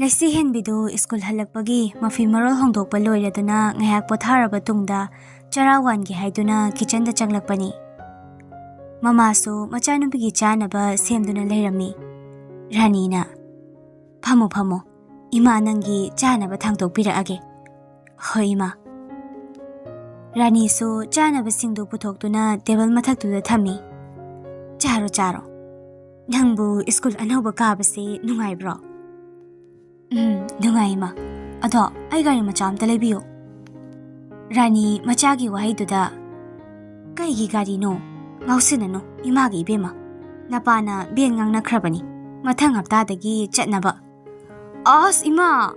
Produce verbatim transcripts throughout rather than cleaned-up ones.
ꯂꯩꯁꯤ ꯍꯦꯟꯕꯤꯗꯨ ꯁ꯭ꯀꯨꯜ ꯍꯜꯂꯛꯄꯒꯤ ꯃꯐꯤ ꯃꯔꯣꯜ ꯍꯣꯡꯗꯣꯛꯄ ꯂꯣꯏꯔꯗꯨꯅ ꯉꯥꯏꯍꯥꯛ ꯄꯣꯊꯥꯔꯕ ꯇꯨꯡꯗ ꯆꯔꯥ ꯋꯥꯟꯒꯦ ꯍꯥꯏꯗꯨꯅ ꯀꯤꯆꯟꯗ ꯆꯪꯂꯛꯄꯅꯤ꯫ ꯃꯃꯥꯁꯨ ꯃꯆꯥꯅꯨꯄꯤꯒꯤ ꯆꯥꯅꯕ ꯁꯦꯝꯗꯨꯅ ꯂꯩꯔꯝꯃꯤ꯫ ꯔꯥꯅꯤꯅ, "ꯐꯝꯃꯣ, ꯐꯝꯃꯣ꯫ ꯏꯃꯥ ꯅꯪꯒꯤ ꯆꯥꯅꯕ ꯊꯥꯡꯗꯣꯛꯄꯤꯔꯛꯑꯒꯦ꯫" "ꯍꯣꯏ, ꯏꯃꯥ꯫" ꯔꯥꯅꯤꯁꯨ ꯆꯥꯅꯕꯁꯤꯡꯗꯨ ꯄꯨꯊꯣꯛꯇꯨꯅ ꯇꯦꯕꯜ ꯃꯊꯛꯇꯨꯗ ꯊꯝꯃꯤ꯫ "ꯆꯥꯔꯣ, ꯆꯥꯔꯣ꯫ ꯅꯪꯕꯨ ꯁ꯭ꯀꯨꯜ ꯑꯅꯧꯕ ꯀꯥꯕꯁꯤ ꯅꯨꯡꯉꯥꯏꯕ꯭ꯔꯣ?" "ꯎꯝ, ꯅꯨꯡꯉꯥꯏ, ꯏꯃꯥ꯫ ꯑꯗꯣ ꯑꯩ ꯒꯥꯔꯤ ꯃꯆꯥ ꯑꯝꯇ ꯂꯩꯕꯤꯌꯨ꯫" ꯔꯥꯅꯤ ꯃꯆꯥꯒꯤ ꯋꯥꯍꯩꯗꯨꯗ, "ꯀꯩꯒꯤ ꯒꯥꯔꯤꯅꯣ? ꯉꯥꯎꯁꯤꯟꯅꯅꯨ, ꯏꯃꯥꯒꯤ ꯏꯕꯦꯝꯃ꯫ ꯅꯄꯥꯅ ꯚꯦꯟ ꯉꯥꯡꯅꯈ꯭ꯔꯕꯅꯤ, ꯃꯊꯪ ꯍꯞꯇꯥꯗꯒꯤ ꯆꯠꯅꯕ꯫" "ꯑꯁ, ꯏꯃꯥ!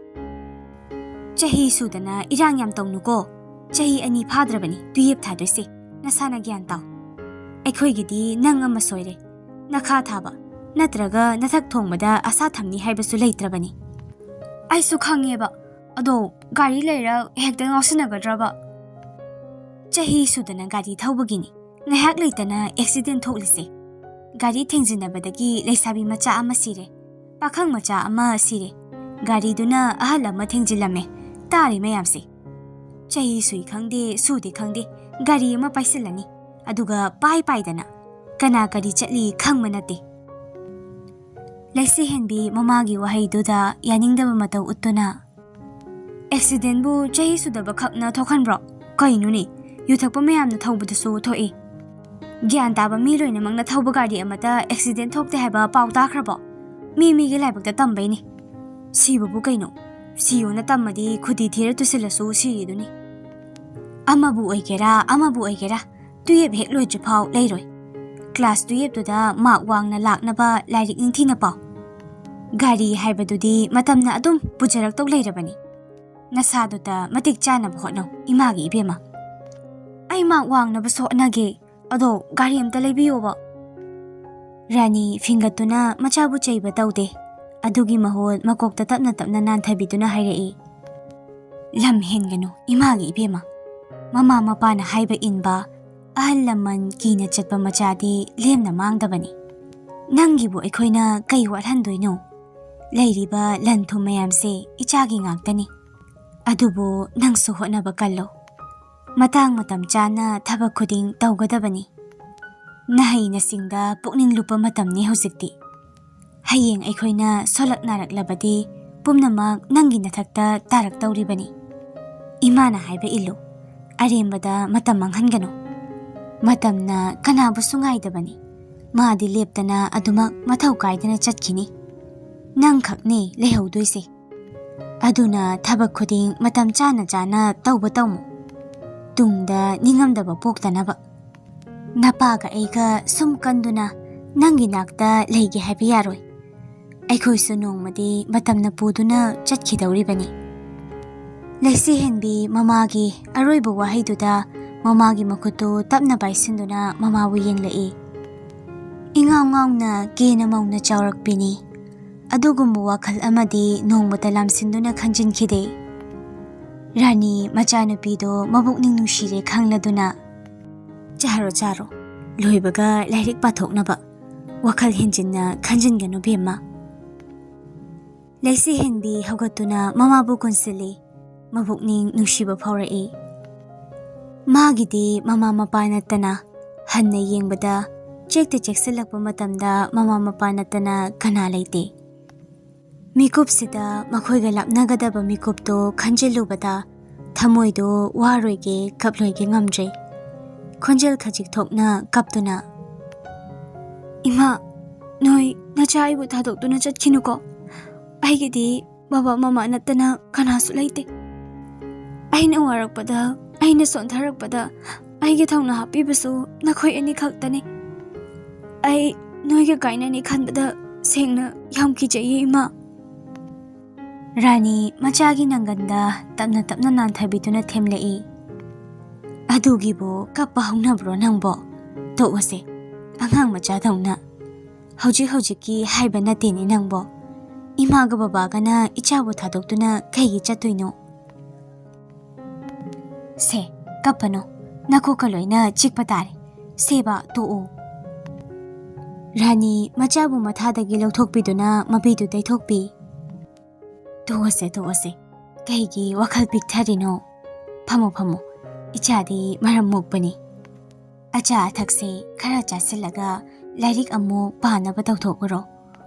ꯆꯍꯤ ꯁꯨꯗꯅ ꯏꯔꯥꯡ ꯌꯥꯝ ꯇꯧꯅꯨꯀꯣ꯫ ꯆꯍꯤ ꯑꯅꯤ ꯐꯥꯗ꯭ꯔꯕꯅꯤ ꯇꯨꯌꯦꯞ ꯊꯥꯗꯣꯏꯁꯦ꯫ ꯅꯁꯥꯅ ꯒ꯭ꯌꯥꯟ ꯇꯥꯎ꯫ ꯑꯩꯈꯣꯏꯒꯤꯗꯤ ꯅꯪ ꯑꯃ ꯁꯣꯏꯔꯦ꯫ ꯅꯈꯥ ꯊꯥꯕ ꯅꯠꯇ꯭ꯔꯒ ꯅꯊꯛ ꯊꯣꯡꯕꯗ ꯑꯁꯥ ꯊꯝꯅꯤ ꯍꯥꯏꯕꯁꯨ ꯂꯩꯇ꯭ꯔꯕꯅꯤ꯫" "ꯑꯩꯁꯨ ꯈꯪꯉꯦꯕ꯫ ꯑꯗꯣ ꯒꯥꯔꯤ ꯂꯩꯔ ꯍꯦꯛꯇ ꯉꯥꯎꯁꯤꯟꯅꯒꯗ꯭ꯔꯕ?" "ꯆꯍꯤ ꯁꯨꯗꯅ ꯒꯥꯔꯤ ꯊꯧꯕꯒꯤꯅꯤ ꯉꯥꯏꯍꯥꯛ ꯂꯩꯇꯅ ꯑꯦꯛꯁꯤꯗꯦꯟ ꯊꯣꯛꯂꯤꯁꯦ꯫ ꯒꯥꯔꯤ ꯊꯦꯡꯖꯤꯟꯅꯕꯗꯒꯤ ꯂꯩꯁꯥꯕꯤ ꯃꯆꯥ ꯑꯃ ꯁꯤꯔꯦ, ꯄꯥꯈꯪ ꯃꯆꯥ ꯑꯃ ꯁꯤꯔꯦ꯫ ꯒꯥꯔꯤꯗꯨꯅ ꯑꯍꯜ ꯑꯃ ꯊꯦꯡꯖꯤꯜꯂꯝꯃꯦ꯫ ꯇꯥꯔꯤ ꯃꯌꯥꯝꯁꯦ꯫ ꯆꯍꯤ ꯁꯨꯏ ꯈꯪꯗꯦ, ꯁꯨꯗꯦ ꯈꯪꯗꯦ, ꯒꯥꯔꯤ ꯑꯃ ꯄꯥꯏꯁꯤꯜꯂꯅꯤ꯫ ꯑꯗꯨꯒ ꯄꯥꯏ ꯄꯥꯏꯗꯅ ꯀꯅꯥ ꯀꯔꯤ ꯆꯠꯂꯤ ꯈꯪꯕ ꯅꯠꯇꯦ꯫" ꯂꯩꯁꯤ ꯍꯦꯟꯕꯤ ꯃꯃꯥꯒꯤ ꯋꯥꯍꯩꯗꯨꯗ ꯌꯥꯅꯤꯡꯗꯕ ꯃꯇꯧ ꯎꯠꯇꯨꯅ, "ꯑꯦꯛꯁꯤꯗꯦꯟꯕꯨ ꯆꯍꯤ ꯁꯨꯗꯕ ꯈꯛꯅ ꯊꯣꯛꯍꯟꯕ꯭ꯔꯣ? ꯀꯩꯅꯣꯅꯦ, ꯌꯨ ꯊꯛꯄ ꯃꯌꯥꯝꯅ ꯊꯧꯕꯗꯁꯨ ꯊꯣꯛꯏ꯫ ꯒ꯭ꯌꯥꯟ ꯇꯥꯕ ꯃꯤ ꯂꯣꯏꯅꯃꯛꯅ ꯊꯧꯕ ꯒꯥꯔꯤ ꯑꯃꯠꯇ ꯑꯦꯛꯁꯤꯗꯦꯟ ꯊꯣꯛꯇꯦ ꯍꯥꯏꯕ ꯄꯥꯎ ꯇꯥꯈ꯭ꯔꯕꯣ? ꯃꯤ ꯃꯤꯒꯤ ꯂꯥꯏꯕꯛꯇ ꯇꯝꯕꯩꯅꯦ꯫ ꯁꯤꯕꯕꯨ ꯀꯩꯅꯣ? ꯁꯤꯌꯣꯅ ꯇꯝꯃꯗꯤ ꯈꯨꯗꯤ ꯊꯤꯔ ꯇꯨꯁꯤꯜꯂꯁꯨ ꯁꯤꯔꯤꯗꯨꯅꯤ꯫ ꯑꯃꯕꯨ ꯑꯣꯏꯒꯦꯔꯥ, ꯑꯃꯕꯨ ꯑꯣꯏꯒꯦꯔꯥ, ꯇꯨꯌꯦꯞ ꯍꯦꯛ ꯂꯣꯏꯗ꯭ꯔꯤꯐꯥꯎ ꯂꯩꯔꯣꯏ꯫ ꯀ꯭ꯂꯥꯁ ꯇꯨꯌꯦꯞꯇꯨꯗ ꯃꯥꯔꯛ ꯋꯥꯡꯅ ꯂꯥꯛꯅꯕ ꯂꯥꯏꯔꯤꯛ ꯅꯤꯡꯊꯤꯅ ꯄꯥꯎ꯫ ꯒꯥꯔꯤ ꯍꯥꯏꯕꯗꯨꯗꯤ ꯃꯇꯝꯅ ꯑꯗꯨꯝ ꯄꯨꯖꯔꯛꯇꯧ ꯂꯩꯔꯕꯅꯤ꯫ ꯅꯁꯥꯗꯨꯗ ꯃꯇꯤꯛ ꯆꯥꯅꯕ ꯍꯣꯠꯅꯧ, ꯏꯃꯥꯒꯤ ꯏꯕꯦꯝꯃ꯫" "ꯑꯩ ꯃꯥꯔꯛ ꯋꯥꯡꯅꯕꯁꯨ ꯍꯣꯠꯅꯒꯦ꯫ ꯑꯗꯣ ꯒꯥꯔꯤ ꯑꯝꯇ ꯂꯩꯕꯤꯌꯣꯕ꯫" ꯔꯥꯅꯤ ꯐꯤꯡꯒꯠꯇꯨꯅ ꯃꯆꯥꯕꯨ ꯆꯩꯕ ꯇꯧꯗꯦ꯫ ꯑꯗꯨꯒꯤ ꯃꯍꯨꯠ ꯃꯀꯣꯛꯇ ꯇꯞꯅ ꯇꯞꯅ ꯅꯥꯟꯊꯕꯤꯗꯨꯅ ꯍꯥꯏꯔꯛꯏ, "ꯂꯝ ꯍꯦꯟꯒꯅꯨ, ꯏꯃꯥꯒꯤ ꯏꯕꯦꯝꯃ꯫ ꯃꯃꯥ ꯃꯄꯥꯅ ꯍꯥꯏꯕ ꯏꯟꯕ, ꯑꯍꯜ ꯂꯃꯟ ꯀꯤꯅ ꯆꯠꯄ ꯃꯆꯥꯗꯤ ꯂꯦꯝꯅ ꯃꯥꯡꯗꯕꯅꯤ꯫ ꯅꯪꯒꯤꯕꯨ ꯑꯩꯈꯣꯏꯅ ꯀꯩ ꯋꯥꯠꯍꯟꯗꯣꯏꯅꯣ? ꯂꯩꯔꯤꯕ ꯂꯟ ꯊꯨꯝ ꯃꯌꯥꯝꯁꯦ ꯏꯆꯥꯒꯤ ꯉꯥꯛꯇꯅꯤ꯫ ꯑꯗꯨꯕꯨ ꯅꯪꯁꯨ ꯍꯣꯠꯅꯕ ꯀꯜꯂꯣ꯫ ꯃꯇꯥꯡ ꯃꯇꯝ ꯆꯥꯅ ꯊꯕꯛ ꯈꯨꯗꯤꯡ ꯇꯧꯒꯗꯕꯅꯤ꯫ ꯅꯍꯩ ꯅꯁꯤꯡꯗ ꯄꯨꯛꯅꯤꯡ ꯂꯨꯞꯄ ꯃꯇꯝꯅꯤ ꯍꯧꯖꯤꯛꯇꯤ꯫ ꯍꯌꯦꯡ ꯑꯩꯈꯣꯏꯅ ꯁꯣꯜꯂꯛ ꯅꯥꯔꯛꯂꯕꯗꯤ ꯄꯨꯝꯅꯃꯛ ꯅꯪꯒꯤ ꯅꯊꯛꯇ ꯇꯥꯔꯛꯇꯧꯔꯤꯕꯅꯤ꯫ ꯏꯃꯥꯅ ꯍꯥꯏꯕ ꯏꯜꯂꯨ꯫ ꯑꯔꯦꯝꯕꯗ ꯃꯇꯝ ꯃꯥꯡꯍꯟꯒꯅꯨ꯫ ꯃꯇꯝꯅ ꯀꯅꯥꯕꯨꯁꯨ ꯉꯥꯏꯗꯕꯅꯤ꯫ ꯃꯥꯗꯤ ꯂꯦꯞꯇꯅ ꯑꯗꯨꯃꯛ ꯃꯊꯧ ꯀꯥꯏꯗꯅ ꯆꯠꯈꯤꯅꯤ꯫ ꯅꯪꯈꯛꯅꯤ ꯂꯩꯍꯧꯗꯣꯏꯁꯦ꯫ ꯑꯗꯨꯅ ꯊꯕꯛ ꯈꯨꯗꯤꯡ ꯃꯇꯝ ꯆꯥꯅ ꯆꯥꯅ ꯇꯧꯕ ꯇꯝꯃꯨ꯫ ꯇꯨꯡꯗ ꯅꯤꯡꯉꯝꯗꯕ ꯄꯣꯛꯇꯅꯕ꯫ ꯅꯄꯥꯒ ꯑꯩꯒ ꯁꯨꯝ ꯀꯟꯗꯨꯅ ꯅꯪꯒꯤ ꯅꯥꯛꯇ ꯂꯩꯒꯦ ꯍꯥꯏꯕ ꯌꯥꯔꯣꯏ꯫ ꯑꯩꯈꯣꯏꯁꯨ ꯅꯣꯡꯃꯗꯤ ꯃꯇꯝꯅ ꯄꯨꯗꯨꯅ ꯆꯠꯈꯤꯗꯧꯔꯤꯕꯅꯤ꯫ ꯂꯩꯁꯤ ꯍꯦꯟꯕꯤ ꯃꯃꯥꯒꯤ ꯑꯔꯣꯏꯕ ꯋꯥꯍꯩꯗꯨꯗ ꯃꯃꯥꯒꯤ ꯃꯈꯨꯠꯇꯨ ꯇꯞꯅ ꯄꯥꯏꯁꯤꯟꯗꯨꯅ ꯃꯃꯥꯕꯨ ꯌꯦꯡꯂꯛꯏ꯫ ꯏꯉꯥꯎ ꯉꯥꯎꯅ ꯀꯦꯅ ꯃꯧꯅ ꯆꯥꯎꯔꯛꯄꯤꯅꯤ꯫ ꯑꯗꯨꯒꯨꯝꯕ ꯋꯥꯈꯜ ꯑꯃꯗꯤ ꯅꯣꯡꯃꯇ ꯂꯥꯝꯁꯤꯟꯗꯨꯅ ꯈꯟꯖꯤꯟꯈꯤꯗꯦ꯫ ꯔꯥꯅꯤ ꯃꯆꯥꯅꯨꯄꯤꯗꯣ ꯃꯕꯨꯛꯅꯤꯡ ꯅꯨꯡꯁꯤꯔꯦ ꯈꯪꯂꯗꯨꯅ, "ꯆꯥꯔꯣ, ꯆꯥꯔꯣ꯫ ꯂꯣꯏꯕꯒ ꯂꯥꯏꯔꯤꯛ ꯄꯥꯊꯣꯛꯅꯕ꯫ ꯋꯥꯈꯜ ꯍꯦꯟꯖꯤꯟꯅ ꯈꯟꯖꯤꯟꯒꯅꯨ ꯕꯦꯝꯃ꯫" ꯂꯩꯁꯤ ꯍꯦꯟꯕꯤ ꯍꯧꯒꯠꯇꯨꯅ ꯃꯃꯥꯕꯨ ꯀꯣꯟꯁꯤꯜꯂꯤ꯫ ꯃꯕꯨꯛꯅꯤꯡ ꯅꯨꯡꯁꯤꯕ ꯐꯥꯎꯔꯛꯏ꯫ ꯃꯥꯒꯤꯗꯤ ꯃꯃꯥ ꯃꯄꯥ ꯅꯠꯇꯅ, ꯍꯟꯅ ꯌꯦꯡꯕꯗ ꯆꯦꯛꯇ ꯆꯦꯛꯁꯤꯜꯂꯛꯄ ꯃꯇꯝꯗ ꯃꯃꯥ ꯃꯄꯥ ꯅꯠꯇꯅ ꯀꯅꯥ ꯂꯩꯇꯦ꯫ ꯃꯤꯀꯨꯞꯁꯤꯗ ꯃꯈꯣꯏꯒ ꯂꯥꯞꯅꯒꯗꯕ ꯃꯤꯀꯨꯞꯇꯣ ꯈꯟꯖꯤꯜꯂꯨꯕꯗ ꯊꯃꯣꯏꯗꯣ ꯋꯥꯔꯣꯏꯒꯦ ꯀꯞꯂꯣꯏꯒꯦ ꯉꯝꯗ꯭ꯔꯦ꯫ ꯈꯣꯟꯖꯦꯜ ꯈꯖꯤꯛ ꯊꯣꯛꯅ ꯀꯞꯇꯨꯅ, "ꯏꯃꯥ, ꯅꯣꯏ ꯅꯆꯥ ꯑꯩꯕꯨ ꯊꯥꯗꯣꯛꯇꯨꯅ ꯆꯠꯈꯤꯅꯨꯀꯣ꯫ ꯑꯩꯒꯤꯗꯤ ꯕꯕꯥ ꯃꯃꯥ ꯅꯠꯇꯅ ꯀꯅꯥꯁꯨ ꯂꯩꯇꯦ꯫ ꯑꯩꯅ ꯋꯥꯔꯛꯄꯗ, ꯑꯩꯅ ꯁꯣꯟꯊꯔꯛꯄꯗ ꯑꯩꯒꯤ ꯊꯧꯅꯥ ꯍꯥꯞꯄꯤꯕꯁꯨ ꯅꯈꯣꯏ ꯑꯅꯤ ꯈꯛꯇꯅꯤ꯫ ꯑꯩ ꯅꯣꯏꯒ ꯀꯥꯏꯅꯅꯤ ꯈꯟꯕꯗ ꯁꯦꯡꯅ ꯌꯥꯝ ꯀꯤꯖꯩꯌꯦ ꯏꯃꯥ꯫" ꯔꯥꯅꯤ ꯃꯆꯥꯒꯤ ꯅꯪꯒꯟꯗ ꯇꯞꯅ ꯇꯞꯅ ꯅꯥꯟꯊꯕꯤꯗꯨꯅ ꯊꯦꯝꯂꯛꯏ꯫ "ꯑꯗꯨꯒꯤꯕꯨ ꯀꯞꯄ ꯍꯧꯅꯕ꯭ꯔꯣ ꯅꯪꯕꯣ? ꯇꯣꯛꯑꯁꯦ, ꯑꯉꯥꯡ ꯃꯆꯥꯗꯧꯅ꯫ ꯍꯧꯖꯤꯛ ꯍꯧꯖꯤꯛꯀꯤ ꯍꯥꯏꯕ ꯅꯠꯇꯦꯅꯦ ꯅꯪꯕꯣ꯫ ꯏꯃꯥꯒ ꯕꯕꯥꯒꯅ ꯏꯆꯥꯕꯨ ꯊꯥꯗꯣꯛꯇꯨꯅ ꯀꯩꯒꯤ ꯆꯠꯇꯣꯏꯅꯣ?" "ꯁꯦ, ꯀꯞꯄꯅꯨ꯫ ꯅꯀꯣꯛꯀ ꯂꯣꯏꯅ ꯆꯤꯛꯄ ꯇꯥꯔꯦ꯫ ꯁꯦꯕ, ꯇꯣꯛꯎ꯫" ꯔꯥꯅꯤ ꯃꯆꯥꯕꯨ ꯃꯊꯥꯗꯒꯤ ꯂꯧꯊꯣꯛꯄꯤꯗꯨꯅ ꯃꯄꯤꯗꯨ ꯇꯩꯊꯣꯛꯄꯤ꯫ "ꯇꯣꯛꯑꯁꯦ, ꯇꯣꯛꯑꯁꯦ꯫ ꯀꯩꯒꯤ ꯋꯥꯈꯜ ꯄꯤꯛꯊꯔꯤꯅꯣ? ꯐꯝꯃꯣ, ꯐꯝꯃꯣ꯫ ꯏꯆꯥꯗꯤ ꯃꯔꯝ ꯃꯣꯛꯄꯅꯤ꯫ ꯑꯆꯥ ꯑꯊꯛꯁꯦ ꯈꯔ ꯆꯥꯁꯤꯜꯂꯒ ꯂꯥꯏꯔꯤꯛ ꯑꯃꯨꯛ ꯄꯥꯅꯕ ꯇꯧꯊꯣꯛꯎꯔꯣ꯫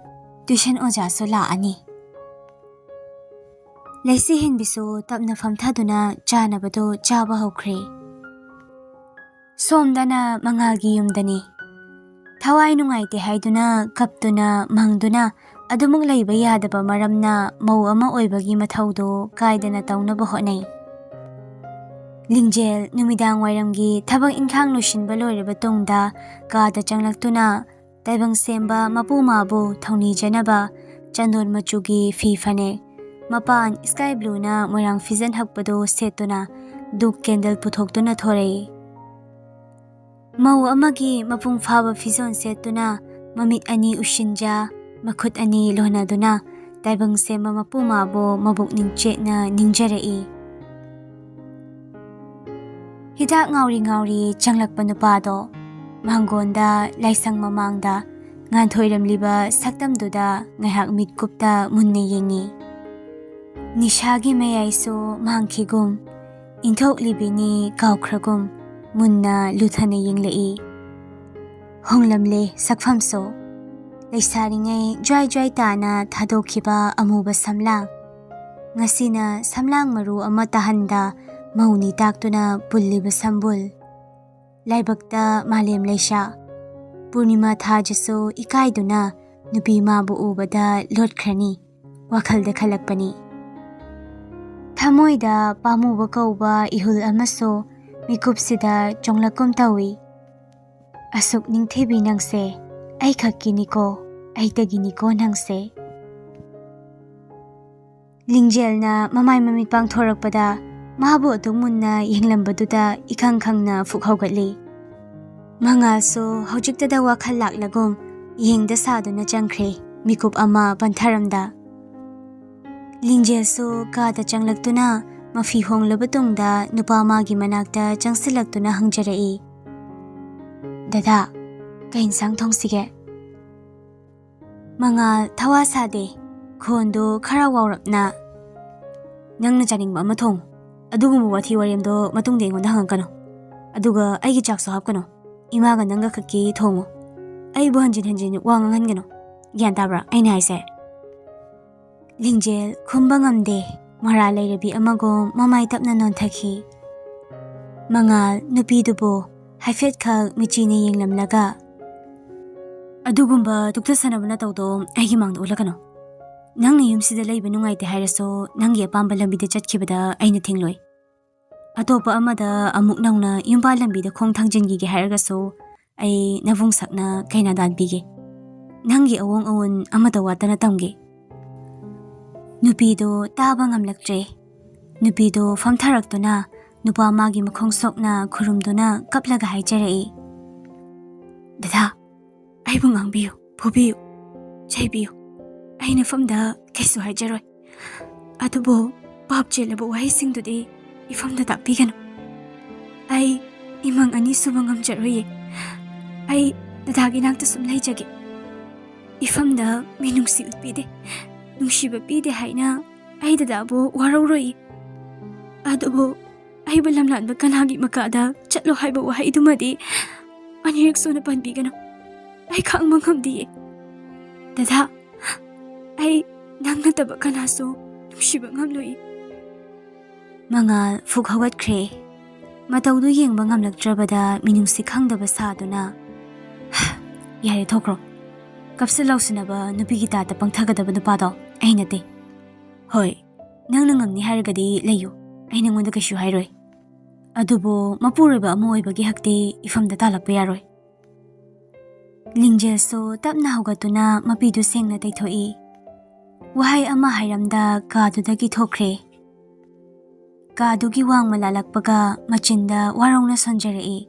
ꯇ꯭ꯌꯨꯁꯟ ꯑꯣꯖꯥꯁꯨ ꯂꯥꯛꯑꯅꯤ꯫" ꯂꯩꯁꯤ ꯍꯦꯟꯕꯤꯁꯨ ꯇꯞꯅ ꯐꯝꯊꯗꯨꯅ ꯆꯥꯅꯕꯗꯨ ꯆꯥꯕ ꯍꯧꯈ꯭ꯔꯦ꯫ ꯁꯣꯝꯗꯅ ꯃꯉꯥꯜꯒꯤ ꯌꯨꯝꯗꯅꯤ꯫ ꯊꯋꯥꯏ ꯅꯨꯡꯉꯥꯏꯇꯦ ꯍꯥꯏꯗꯨꯅ ꯀꯞꯇꯨꯅ ꯃꯪꯗꯨꯅ ꯑꯗꯨꯃꯛ ꯂꯩꯕ ꯌꯥꯗꯕ ꯃꯔꯝꯅ ꯃꯧ ꯑꯃ ꯑꯣꯏꯕꯒꯤ ꯃꯊꯧꯗꯣ ꯀꯥꯏꯗꯅ ꯇꯧꯅꯕ ꯍꯣꯠꯅꯩ꯫ ꯂꯤꯡꯖꯦꯜ ꯅꯨꯃꯤꯗꯥꯡ ꯋꯥꯏꯔꯝꯒꯤ ꯊꯕꯛ ꯏꯪꯈꯥꯡ ꯂꯣꯏꯁꯤꯟꯕ ꯂꯣꯏꯔꯕ ꯇꯨꯡꯗ ꯀꯥꯗ ꯆꯪꯂꯛꯇꯨꯅ ꯇꯥꯏꯕꯪ ꯁꯦꯝꯕ ꯃꯄꯨ ꯃꯥꯕꯨ ꯊꯧꯅꯤꯖꯅꯕ ꯆꯟꯗꯣꯟ ꯃꯆꯨꯒꯤ ꯐꯤ ꯐꯅꯦꯛ, ꯃꯄꯥꯟ ꯁ꯭ꯀꯥꯏ ꯕ꯭ꯂꯨꯅ ꯃꯣꯏꯔꯥꯡ ꯐꯤꯖꯟ ꯍꯛꯄꯗꯨ ꯁꯦꯠꯇꯨꯅ ꯙꯨꯞ ꯀꯦꯟꯗꯜ ꯄꯨꯊꯣꯛꯇꯨꯅ ꯊꯣꯔꯛꯏ꯫ ꯃꯧ ꯑꯃꯒꯤ ꯃꯄꯨꯡ ꯐꯥꯕ ꯐꯤꯖꯣꯜ ꯁꯦꯠꯇꯨꯅ ꯃꯃꯤꯠ ꯑꯅꯤ ꯎꯏꯁꯤꯟꯖ, ꯃꯈꯨꯠ ꯑꯅꯤ ꯂꯣꯟꯅꯗꯨꯅ ꯇꯥꯏꯕꯪ ꯁꯦꯝꯕ ꯃꯄꯨ ꯃꯥꯕꯨ ꯃꯕꯨꯛꯅꯤꯡ ꯆꯦꯠꯅ ꯅꯤꯡꯖꯔꯛꯏ꯫ ꯍꯤꯗꯥꯛ ꯉꯥꯎꯔꯤ ꯉꯥꯎꯔꯤ ꯆꯪꯂꯛꯄ ꯅꯨꯄꯥꯗꯣ ꯃꯥꯡꯒꯣꯟꯗ ꯂꯥꯏꯁꯪ ꯃꯃꯥꯡꯗ ꯉꯥꯟꯊꯣꯏꯔꯝꯂꯤꯕ ꯁꯛꯇꯝꯗꯨꯗ ꯉꯥꯏꯍꯥꯛ ꯃꯤꯠꯀꯨꯞꯇ ꯃꯨꯟꯅ ꯌꯦꯡꯉꯤ꯫ ꯅꯤꯁꯥꯒꯤ ꯃꯌꯥꯏꯁꯨ ꯃꯥꯡꯈꯤꯒꯨꯝ, ꯏꯟꯊꯣꯛꯂꯤꯕꯤꯅꯤ ꯀꯥꯎꯈ꯭ꯔꯒꯨꯝ, ꯃꯨꯟꯅ ꯂꯨꯊꯅ ꯌꯦꯡꯂꯛꯏ꯫ ꯍꯣꯡꯂꯝꯂꯦ ꯁꯛꯐꯝꯁꯨ꯫ ꯂꯩꯁꯥꯔꯤꯉꯩ ꯖ꯭ꯋꯥꯏ ꯖ꯭ꯋꯥꯏ ꯇꯥꯅ ꯊꯥꯗꯣꯛꯈꯤꯕ ꯑꯃꯨꯕ ꯁꯝꯂꯥꯡ꯫ ꯉꯁꯤꯅ ꯁꯝꯂꯥꯡ ꯃꯔꯨ ꯑꯃ ꯇꯥꯍꯟꯗ ꯃꯧꯅꯤ ꯇꯥꯛꯇꯨꯅ ꯄꯨꯜꯂꯤꯕ ꯁꯝꯕꯨꯜ꯫ ꯂꯥꯏꯕꯛꯇ ꯃꯥꯂꯦꯝ ꯂꯩꯁꯥ꯫ ꯄꯨꯔꯅꯤꯃꯥ ꯊꯥꯖꯁꯨ ꯏꯀꯥꯏꯗꯨꯅ ꯅꯨꯄꯤ ꯃꯥꯕꯨ ꯎꯕꯗ ꯂꯣꯠꯈ꯭ꯔꯅꯤ꯫ ꯋꯥꯈꯜꯗ ꯈꯜꯂꯛꯄꯅꯤ꯫ ꯊꯃꯣꯏꯗ ꯄꯥꯝꯃꯨꯕ ꯀꯧꯕ ꯏꯍꯨꯜ ꯑꯃꯁꯨ ꯃꯤꯀꯨꯞꯁꯤꯗ ꯆꯣꯡꯂꯛꯀꯨꯝ ꯇꯧꯏ꯫ ꯑꯁꯨꯛ ꯅꯤꯡꯊꯤꯕꯤ ꯅꯪꯁꯦ, ꯑꯩꯈꯛꯀꯤꯅꯤꯀꯣ, ꯑꯩꯇꯒꯤꯅꯤꯀꯣ ꯅꯪꯁꯦ꯫ ꯂꯤꯡꯖꯦꯜꯅ ꯃꯃꯥꯏ ꯃꯃꯤꯠ ꯄꯥꯡꯊꯣꯔꯛꯄꯗ ꯃꯥꯕꯨ ꯑꯗꯨꯝ ꯃꯨꯟꯅ ꯌꯦꯡꯂꯝꯕꯗꯨꯗ ꯏꯈꯪ ꯈꯪꯅ ꯐꯨꯛ ꯍꯧꯒꯠꯂꯤ꯫ ꯃꯉꯥꯜꯁꯨ ꯍꯧꯖꯤꯛꯇꯗ ꯋꯥꯈꯜ ꯂꯥꯛꯂꯒꯨꯝ ꯌꯦꯡꯗ ꯁꯥꯗꯨꯅ ꯆꯪꯈ꯭ꯔꯦ ꯃꯤꯀꯨꯞ ꯑꯃ ꯄꯟꯊꯔꯝꯗ꯫ ꯂꯤꯡꯖꯦꯜꯁꯨ ꯀꯥꯗ ꯆꯪꯂꯛꯇꯨꯅ ꯃꯐꯤ ꯍꯣꯡꯂꯕ ꯇꯨꯡꯗ ꯅꯨꯄꯥ ꯃꯥꯒꯤ ꯃꯅꯥꯛꯇ ꯆꯪꯁꯤꯜꯂꯛꯇꯨꯅ ꯍꯪꯖꯔꯛꯏ, "ꯗꯗꯥ, ꯀꯩ ꯏꯟꯁꯥꯡ ꯊꯣꯡꯁꯤꯒꯦ?" ꯃꯉꯥꯜ ꯊꯋꯥ ꯁꯥꯗꯦ꯫ ꯈꯣꯟꯗꯣ ꯈꯔ ꯋꯥꯎꯔꯞꯅ, "ꯅꯪꯅ ꯆꯥꯅꯤꯡꯕ ꯑꯃ ꯊꯣꯡꯉꯨ꯫ ꯑꯗꯨꯒꯨꯝꯕ ꯋꯥꯊꯤ ꯋꯥꯔꯦꯝꯗꯣ ꯃꯇꯨꯡꯗ ꯑꯩꯉꯣꯟꯗ ꯍꯪꯉꯛꯀꯅꯨ꯫ ꯑꯗꯨꯒ ꯑꯩꯒꯤ ꯆꯥꯛꯁꯨ ꯍꯥꯞꯀꯅꯨ꯫ ꯏꯃꯥꯒ ꯅꯪꯒ ꯈꯛꯀꯤ ꯊꯣꯡꯉꯨ꯫ ꯑꯩꯕꯨ ꯍꯟꯖꯤꯟ ꯍꯟꯖꯤꯟ ꯋꯥ ꯉꯥꯡꯍꯟꯒꯅꯨ꯫ ꯒ꯭ꯌꯥꯟ ꯇꯥꯕ꯭ꯔꯥ ꯑꯩꯅ ꯍꯥꯏꯁꯦ?" ꯂꯤꯡꯖꯦꯜ ꯈꯨꯝꯕ ꯉꯝꯗꯦ꯫ ꯃꯔꯥꯜ ꯂꯩꯔꯕꯤ ꯑꯃꯒꯨꯝ ꯃꯃꯥꯏ ꯇꯞꯅ ꯅꯣꯟꯊꯈꯤ꯫ ꯃꯉꯥꯜ ꯅꯨꯄꯤꯗꯨꯕꯨ ꯍꯥꯏꯐꯦꯠꯈꯛ ꯃꯤꯆꯤꯅ ꯌꯦꯡꯂꯝꯂꯒ, "ꯑꯗꯨꯒꯨꯝꯕ ꯇꯨꯛꯇꯁꯟꯅꯕ ꯅꯇꯧꯗꯣ ꯑꯩꯒꯤ ꯃꯥꯡꯗ ꯎꯠꯂꯛꯀꯅꯨ꯫ ꯅꯪꯅ ꯌꯨꯝꯁꯤꯗ ꯂꯩꯕ ꯅꯨꯡꯉꯥꯏꯇꯦ ꯍꯥꯏꯔꯁꯨ, ꯅꯪꯒꯤ ꯑꯄꯥꯝꯕ ꯂꯝꯕꯤꯗ ꯆꯠꯈꯤꯕꯗ ꯑꯩꯅ ꯊꯤꯡꯂꯣꯏ꯫ ꯑꯇꯣꯞꯄ ꯑꯃꯗ ꯑꯃꯨꯛ ꯅꯧꯅ ꯌꯨꯝꯕꯥꯜ ꯂꯝꯕꯤꯗ ꯈꯣꯡ ꯊꯥꯡꯖꯤꯟꯈꯤꯒꯦ ꯍꯥꯏꯔꯒꯁꯨ, ꯑꯩ ꯅꯕꯨꯡ ꯁꯛꯅ ꯀꯩꯅꯥꯗꯥꯟ ꯄꯤꯒꯦ꯫ ꯅꯪꯒꯤ ꯑꯋꯣꯡ ꯑꯋꯣꯟ ꯑꯃꯠꯇ ꯋꯥꯠꯇꯅ ꯇꯝꯒꯦ꯫" ꯅꯨꯄꯤꯗꯨ ꯇꯥꯕ ꯉꯝꯂꯛꯇ꯭ꯔꯦ꯫ ꯅꯨꯄꯤꯗꯨ ꯐꯝꯊꯔꯛꯇꯨꯅ ꯅꯨꯄꯥ ꯃꯥꯒꯤ ꯃꯈꯣꯡ ꯁꯣꯛꯅ ꯈꯨꯔꯨꯝꯗꯨꯅ ꯀꯞꯂꯒ ꯍꯥꯏꯖꯔꯛꯏ, "ꯗꯗꯥ, ꯑꯩꯕꯨ ꯉꯥꯡꯕꯤꯌꯨ, ꯐꯨꯕꯤꯌꯨ, ꯆꯩꯕꯤꯌꯨ꯫ ꯑꯩ ꯅꯐꯝꯗ ꯀꯩꯁꯨ ꯍꯥꯏꯖꯔꯣꯏ꯫ ꯑꯗꯨꯕꯨ ꯄꯥꯞ ꯆꯦꯜꯂꯕ ꯋꯥꯍꯩꯁꯤꯡꯗꯨꯗꯤ ꯏꯐꯝꯗ ꯇꯥꯛꯄꯤꯒꯅꯨ꯫ ꯑꯩ ꯏꯃꯪ ꯑꯅꯤ ꯁꯨꯕ ꯉꯝꯖꯔꯣꯏꯌꯦ꯫ ꯑꯩ ꯗꯗꯥꯒꯤ ꯅꯥꯛꯇ ꯁꯨꯝ ꯂꯩꯖꯒꯦ꯫ ꯏꯐꯝꯗ ꯃꯤꯅꯨꯡꯁꯤ ꯎꯠꯄꯤꯗꯦ, ꯅꯨꯡꯁꯤꯕ ꯄꯤꯗꯦ ꯍꯥꯏꯅ ꯑꯩ ꯗꯗꯥꯕꯨ ꯋꯥꯔꯧꯔꯣꯏ꯫ ꯑꯗꯨꯕꯨ ꯑꯩꯕꯨ ꯂꯝꯂꯥꯟꯕ ꯀꯅꯥꯒꯤ ꯃꯀꯥꯗ ꯆꯠꯂꯣ ꯍꯥꯏꯕ ꯋꯥꯍꯩꯗꯨꯃꯗꯤ ꯑꯅꯤꯔꯛ ꯁꯨꯅ ꯄꯟꯕꯤꯒꯅꯨ꯫ ꯑꯩ ꯈꯥꯡꯕ ꯉꯝꯗꯤꯌꯦ꯫ ꯗꯗꯥ, ꯑꯩ ꯅꯪ ꯅꯠꯇꯕ ꯀꯅꯥꯁꯨ ꯅꯨꯡꯁꯤꯕ ꯉꯝꯂꯣꯏ꯫" ꯃꯉꯥꯜ ꯐꯨꯛ ꯍꯧꯒꯠꯈ꯭ꯔꯦ꯫ ꯃꯇꯧꯗꯨ ꯌꯦꯡꯕ ꯉꯝꯂꯛꯇ꯭ꯔꯕꯗ ꯃꯤꯅꯨꯡꯁꯤ ꯈꯪꯗꯕ ꯁꯥꯗꯨꯅ, "ꯌꯥꯔꯦ, ꯊꯣꯛꯈ꯭ꯔꯣ꯫ ꯀꯞꯁꯤꯜ ꯂꯥꯎꯁꯤꯟꯅꯕ ꯅꯨꯄꯤꯒꯤ ꯇꯥꯠꯇ ꯄꯪꯊꯒꯗꯕ ꯅꯨꯄꯥꯗꯣ ꯑꯩ ꯅꯠꯇꯦ꯫ ꯍꯣꯏ, ꯅꯪꯅ ꯉꯝꯅꯤ ꯍꯥꯏꯔꯒꯗꯤ ꯂꯩꯌꯨ, ꯑꯩ ꯅꯉꯣꯟꯗ ꯀꯩꯁꯨ ꯍꯥꯏꯔꯣꯏ꯫ ꯑꯗꯨꯕꯨ ꯃꯄꯨꯔꯣꯏꯕ ꯑꯃ ꯑꯣꯏꯕꯒꯤ ꯍꯛꯇꯤ ꯏꯐꯝꯗ ꯇꯥꯜꯂꯛꯄ ꯌꯥꯔꯣꯏ꯫" ꯂꯤꯡꯖꯦꯜꯁꯨ ꯇꯞꯅ ꯍꯧꯒꯠꯇꯨꯅ ꯃꯄꯤꯗꯨ ꯁꯦꯡꯅ ꯇꯩꯊꯣꯛꯏ꯫ ꯋꯥꯍꯩ ꯑꯃ ꯍꯥꯏꯔꯝꯗ ꯀꯥꯗꯨꯗꯒꯤ ꯊꯣꯛꯈ꯭ꯔꯦ꯫ ꯀꯥꯗꯨꯒꯤ ꯋꯥꯡꯃ ꯂꯥꯜꯂꯛꯄꯒ ꯃꯆꯤꯟꯗ ꯋꯥꯔꯧꯅ ꯁꯣꯟꯖꯔꯛꯏ,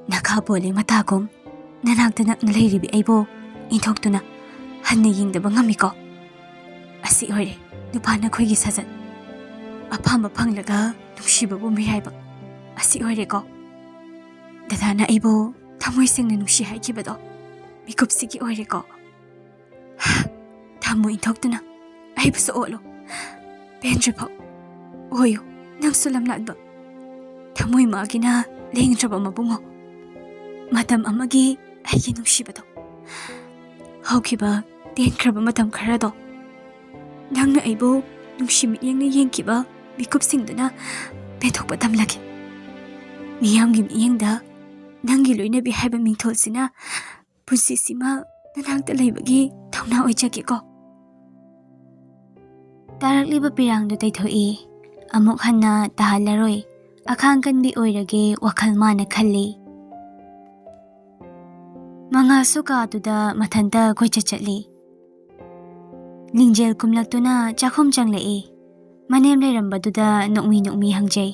"ꯅꯈꯥ ꯄꯣꯜꯂꯤ ꯃꯇꯥꯒꯨꯝ ꯅꯅꯥꯛꯇ ꯅꯛꯅ ꯂꯩꯔꯤꯕꯤ ꯑꯩꯕꯨ ꯏꯟꯊꯣꯛꯇꯨꯅ ꯍꯟꯅ ꯌꯦꯡꯗꯕ ꯉꯝꯃꯤꯀꯣ? ꯑꯁꯤ ꯑꯣꯏꯔꯦ ꯅꯨꯄꯥ ꯅꯈꯣꯏꯒꯤ ꯁꯥꯖꯠ꯫ ꯑꯄꯥꯝꯕ ꯐꯪꯂꯒ ꯅꯨꯡꯁꯤꯕꯕꯨ ꯃꯤꯔꯥꯏꯕ꯫ ꯑꯁꯤ ꯑꯣꯏꯔꯦꯀꯣ? ꯗꯗꯥꯅ ꯑꯩꯕꯨ ꯊꯃꯣꯏ ꯁꯦꯡꯅ ꯅꯨꯡꯁꯤ ꯍꯥꯏꯈꯤꯕꯗꯣ ꯃꯤꯀꯨꯞꯁꯤꯒꯤ ꯑꯣꯏꯔꯦꯀꯣ?" ꯑꯃꯨꯛ ꯏꯟꯊꯣꯛꯇꯨꯅ ꯑꯩꯕꯨꯁꯨ ꯑꯣꯠꯂꯣ꯫ ꯄꯦꯟꯗ꯭ꯔꯤꯐꯥꯎ ꯑꯣꯏꯌꯨ ꯅꯪꯁꯨ ꯂꯝꯂꯥꯟꯕ꯫ ꯊꯃꯣꯏ ꯃꯥꯒꯤꯅ ꯂꯦꯡꯗ꯭ꯔꯕ ꯃꯕꯨꯡꯉꯣ꯫ ꯃꯇꯝ ꯑꯃꯒꯤ ꯑꯩꯒꯤ ꯅꯨꯡꯁꯤꯕꯗꯣ꯫ ꯍꯧꯈꯤꯕ ꯇꯦꯟꯈ꯭ꯔꯕ ꯃꯇꯝ ꯈꯔꯗꯣ꯫ ꯅꯪꯅ ꯑꯩꯕꯨ ꯅꯨꯡꯁꯤ ꯃꯤꯠꯌꯦꯡꯅ ꯌꯦꯡꯈꯤꯕ ꯃꯤꯀꯨꯞꯁꯤꯡꯗꯨꯅ ꯄꯦꯟꯊꯣꯛꯄ ꯇꯝꯂꯒꯦ꯫ ꯃꯤꯌꯥꯝꯒꯤ ꯃꯤꯠꯌꯦꯡꯗ ꯅꯪꯒꯤ ꯂꯣꯏꯅꯕꯤ ꯍꯥꯏꯕ ꯃꯤꯡꯊꯣꯜꯁꯤꯅ ꯄꯨꯟꯁꯤꯁꯤꯃ ꯅꯅꯥꯛꯇ ꯂꯩꯕꯒꯤ ꯊꯧꯅꯥ ꯑꯣꯏꯖꯒꯦꯀꯣ꯫ ꯇꯥꯔꯛꯂꯤꯕ ꯄꯤꯔꯥꯡꯗꯨ ꯇꯩꯊꯣꯛꯏ꯫ ꯑꯃꯨꯛ ꯍꯟꯅ ꯇꯥꯍꯜꯂꯔꯣꯏ꯫ ꯑꯈꯥꯡ ꯀꯟꯕꯤ ꯑꯣꯏꯔꯒꯦ ꯋꯥꯈꯜ ꯃꯥꯅ ꯈꯜꯂꯤ꯫ ꯃꯉꯥꯜꯁꯨ ꯀꯥꯗꯨꯗ ꯃꯊꯟꯇ ꯀꯣꯏꯆꯠ ꯆꯠꯂꯤ꯫ ꯂꯤꯡꯖꯦꯜ ꯀꯨꯝꯂꯛꯇꯨꯅ ꯆꯥꯛꯈꯨꯝ ꯆꯪꯂꯛꯏ꯫ ꯃꯅꯦꯝ ꯂꯩꯔꯝꯕꯗꯨꯗ ꯅꯣꯛꯃꯤ ꯅꯣꯛꯃꯤ ꯍꯪꯖꯩ꯫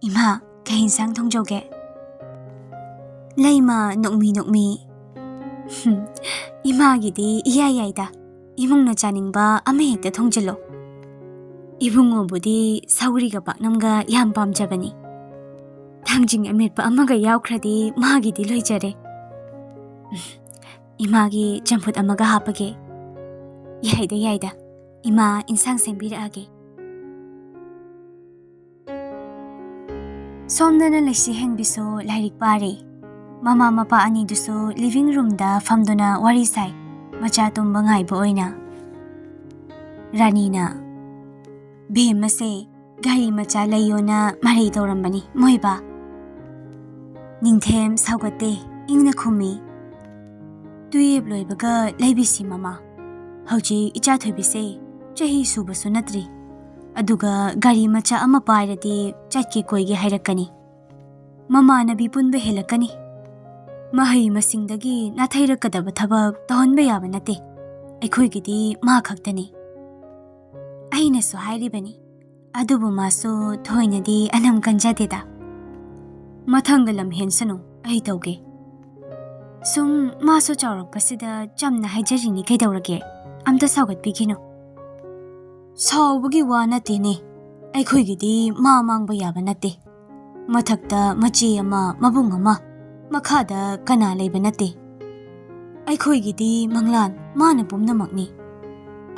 "ꯏꯃꯥ, ꯀꯩ ꯏꯟꯁꯥꯡ ꯊꯣꯡꯖꯧꯒꯦ?" ꯂꯩꯃ ꯅꯣꯛꯃꯤ ꯅꯣꯛꯃꯤ, "ꯍꯨꯝ, ꯏꯃꯥꯒꯤꯗꯤ ꯏꯌꯥ ꯌꯥꯏꯗ꯫ ꯏꯃꯨꯡꯅ ꯆꯥꯅꯤꯡꯕ ꯑꯃ ꯍꯦꯛꯇ ꯊꯣꯡꯖꯤꯜꯂꯣ꯫ ꯏꯕꯨꯡꯉꯣꯕꯨꯗꯤ ꯁꯧꯒ꯭ꯔꯤꯒ ꯄꯥꯛꯅꯝꯒ ꯌꯥꯝ ꯄꯥꯝꯖꯕꯅꯤ꯫ ꯊꯥꯡꯖꯤꯡ ꯑꯃꯦꯠꯄ ꯑꯃꯒ ꯌꯥꯎꯈ꯭ꯔꯗꯤ ꯃꯥꯒꯤꯗꯤ ꯂꯣꯏꯖꯔꯦ꯫ ꯏꯃꯥꯒꯤ ꯆꯝꯐꯨꯠ ꯑꯃꯒ ꯍꯥꯞꯄꯒꯦ꯫ ꯌꯥꯏꯗ, ꯌꯥꯏꯗ꯫ ꯏꯃꯥ ꯏꯟꯁꯥꯡ ꯁꯦꯝꯕꯤꯔꯛꯑꯒꯦ꯫" ꯁꯣꯝꯗꯅ ꯂꯩꯁꯤ ꯍꯦꯟꯕꯤꯁꯨ ꯂꯥꯏꯔꯤꯛ ꯄꯥꯔꯤ꯫ ꯃꯃꯥ ꯃꯄꯥ ꯑꯅꯤꯗꯨꯁꯨ ꯂꯤꯚꯤꯡ ꯔꯨꯝꯗ ꯐꯝꯗꯨꯅ ꯋꯥꯔꯤ ꯁꯥꯏ, ꯃꯆꯥ ꯇꯨꯝꯕ ꯉꯥꯏꯕ ꯑꯣꯏꯅ꯫ ꯔꯥꯅꯤꯅ, "ꯕꯦꯝꯃꯁꯦ ꯒꯥꯔꯤ ꯃꯆꯥ ꯂꯩꯌꯣꯅ ꯃꯔꯩ ꯇꯧꯔꯝꯕꯅꯤ ꯃꯣꯏꯕꯥ꯫" ꯅꯤꯡꯊꯦꯝ ꯁꯥꯎꯒꯠꯇꯦ, ꯏꯪꯅ ꯈꯨꯝꯃꯤ, "ꯇꯨꯌꯦꯞ ꯂꯣꯏꯕꯒ ꯂꯩꯕꯤꯁꯤ ꯃꯃꯥ꯫ ꯍꯧꯖꯤꯛ ꯏꯆꯥ ꯊꯣꯏꯕꯤꯁꯦ ꯆꯍꯤ ꯁꯨꯕꯁꯨ ꯅꯠꯇ꯭ꯔꯤ꯫ ꯑꯗꯨꯒ ꯒꯥꯔꯤ ꯃꯆꯥ ꯑꯃ ꯄꯥꯏꯔꯗꯤ ꯆꯠꯀꯦ ꯀꯣꯏꯒꯦ ꯍꯥꯏꯔꯛꯀꯅꯤ꯫ ꯃꯃꯥꯟꯅꯕꯤ ꯄꯨꯟꯕ ꯍꯦꯜꯂꯛꯀꯅꯤ꯫ ꯃꯍꯩ ꯃꯁꯤꯡꯗꯒꯤ ꯅꯥꯊꯩꯔꯛꯀꯗꯕ ꯊꯕꯛ ꯇꯧꯍꯟꯕ ꯌꯥꯕ ꯅꯠꯇꯦ꯫ ꯑꯩꯈꯣꯏꯒꯤꯗꯤ ꯃꯥ ꯈꯛꯇꯅꯤ꯫" ꯑꯩꯅꯁꯨ ꯍꯥꯏꯔꯤꯕꯅꯤ꯫ ꯑꯗꯨꯕꯨ ꯃꯥꯁꯨ ꯊꯣꯏꯅꯗꯤ ꯑꯅꯝ ꯀꯟꯖꯗꯦꯗ꯫ "ꯃꯊꯪꯗ ꯂꯝ ꯍꯦꯟꯁꯅꯨ, ꯑꯩ ꯇꯧꯒꯦ꯫" ꯁꯨꯝ ꯃꯥꯁꯨ ꯆꯥꯎꯔꯛꯄꯁꯤꯗ ꯆꯝꯅ ꯍꯥꯏꯖꯔꯤꯅꯤ ꯀꯩꯗꯧꯔꯒꯦ? ꯑꯝꯇ ꯁꯥꯎꯒꯠꯄꯤꯈꯤꯅꯨ꯫ ꯁꯥꯎꯕꯒꯤ ꯋꯥ ꯅꯠꯇꯦꯅꯦ, ꯑꯩꯈꯣꯏꯒꯤꯗꯤ ꯃꯥ ꯃꯥꯡꯕ ꯌꯥꯕ ꯅꯠꯇꯦ꯫ ꯃꯊꯛꯇ ꯃꯆꯦ ꯑꯃ, ꯃꯕꯨꯡ ꯑꯃ, ꯃꯈꯥꯗ ꯀꯅꯥ ꯂꯩꯕ ꯅꯠꯇꯦ꯫ ꯑꯩꯈꯣꯏꯒꯤꯗꯤ ꯃꯪꯂꯥꯟ ꯃꯥꯅ ꯄꯨꯝꯅꯃꯛꯅꯤ꯫